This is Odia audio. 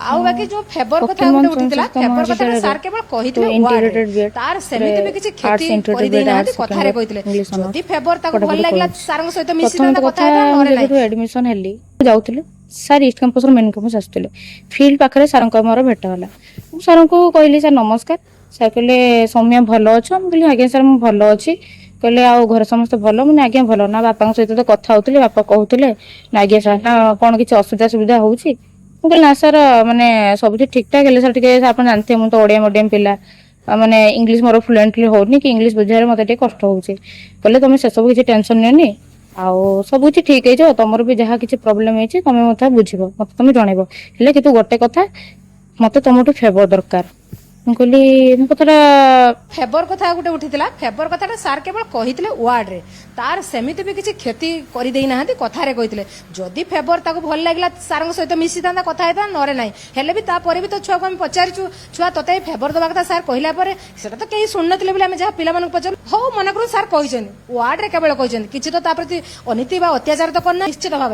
ଆଉ ବାକି ଯୋଉ ଫେଭର କଥା ପୋକେମନ୍ ଗୋଟେ ଉଠିଥିଲା, ସଂସ୍ଥା ଫେଭର କଥାଟା ମହାବିଦ୍ୟାଳୟରେ ସାର୍ କେବଳ ତୁ କହିଥିଲେ ଇଣ୍ଟିଗ୍ରେଟେଡ୍ ୱାର୍ଡରେ। ବିଏଡ୍ ତାର ସେମିତି ବି କିଛି ଆର୍ଟସ କ୍ଷତି ଇଣ୍ଟିଗ୍ରେଟେଡ୍ ବିଏଡ୍ କରିଦେଇନାହାନ୍ତି, ଆର୍ଟସ କଥାରେ ସେକେଣ୍ଡ କହିଥିଲେ। ଇଂଲିଶ ଅନର୍ସ ଯଦି ଫେଭର ତାକୁ ଭଲ ପଢ଼ାପଢ଼ି ଲାଗିଲା, କରୁଛି। ସାରଙ୍କ ସହିତ ପ୍ରଥମ ମିଶିଥାନ୍ତା, ତ କଥା କଥା, ହେଇଥାନ୍ତା, ମୁଁ ନହେଲେ ନାହିଁ। ଯେବେଠୁ ଆଡମିସନ ହେଲି ଯାଉଥିଲି, ସାର୍ ଇଷ୍ଟ କ୍ୟାମ୍ପସରୁ ମେନ୍ କ୍ୟାମ୍ପସ ଆସୁଥିଲେ। ଫିଲ୍ଡ ପାଖରେ ସାର୍ଙ୍କ ମୋର ଭେଟ ହେଲା। ମୁଁ ସାର୍ଙ୍କୁ କହିଲି, "ସାର୍ ନମସ୍କାର।" ସାର୍ କହିଲେ, "ସୌମ୍ୟା, ଭଲ ଅଛ?" ମୁଁ କହିଲି, "ଆଜ୍ଞା ସାର୍, ମୁଁ ଭଲ ଅଛି।" କହିଲେ, "ଆଉ ଘରେ ସମସ୍ତେ ଭଲ?" ମୁଁ କହିଲି, "ଆଜ୍ଞା ଭଲ।" ନା, "ବାପାଙ୍କ ସହିତ ତ କଥା ହଉଥିଲି, ବାପା କହୁଥିଲେ।" ନା, "ଆଜ୍ଞା ସାର୍।" ନା, "କଣ କିଛି ଅସୁବିଧା ସୁବିଧା ହଉଛି?" ମୁଁ କହିଲି, "ନା ସାର୍, ମାନେ ସବୁ କିଛି ଠିକ ଠାକ। ହେଲେ ସାର୍ ଟିକେ ଆପଣ ଜାଣିଥିବେ, ମୁଁ ତ ଓଡ଼ିଆ ମିଡିୟମ ପିଲା, ଆଉ ମାନେ ଇଂଲିଶ ମୋର ଫ୍ଲୁଏଣ୍ଟଲି ହଉନି କି ଇଂଲିଶ ବୁଝିବାରେ ମତେ ଟିକେ କଷ୍ଟ ହଉଛି।" କହିଲେ, "ତମେ ସେସବୁ କିଛି ଟେନସନ ନିଅନି, ଆଉ ସବୁ କିଛି ଠିକ ହେଇଯିବ। ତମର ବି ଯାହା କିଛି ପ୍ରୋବ୍ଲେମ ହେଇଛି, ତମେ ମତେ ବୁଝିବ, ମତେ ତମେ ଜଣେଇବ। ହେଲେ କିନ୍ତୁ ଗୋଟେ କଥା, ମତେ ତମଠୁ ଫେଭର ଦରକାର।" ମୁଁ କହିଲି, ମୋ କଥାଟା ଫେଭର କଥା ଗୋଟେ ଉଠିଥିଲା, ଫେଭର କଥାଟା ସାର୍ କେବଳ କହିଥିଲେ ୱାର୍ଡରେ। ତାର ସେମିତି ବି କିଛି କ୍ଷତି କରିଦେଇନାହାନ୍ତି, କଥାରେ କହିଥିଲେ। ଯଦି ଫେଭର ତାକୁ ଭଲ ଲାଗିଲା, ସାରଙ୍କ ସହିତ ମିଶିଥାନ୍ତା, କଥା ହେଇଥାନ୍ତା, ନହେଲେ ନାହିଁ। ହେଲେ ବି ତାପରେ ବି ତ ଛୁଆକୁ ଆମେ ପଚାରିଛୁ, ଛୁଆ ତତେ ଫେଭର ଦେବା କଥା ସାର୍ କହିଲା ପରେ ସେଟା ତ କେହି ଶୁଣିନଥିଲେ ବୋଲି ଆମେ ଯାହା ପିଲାମାନଙ୍କୁ ପଚାରିଲୁ। ହଉ, ମନେ କରନ୍ତୁ ସାର୍ କହିଛନ୍ତି, ୱାର୍ଡରେ କେବଳ କହିଛନ୍ତି, କିଛି ତ ତା ପ୍ରତି ଅନୀତି ବା ଅତ୍ୟାଚାର ତ କରିନା ନିଶ୍ଚିତ ଭାବରେ।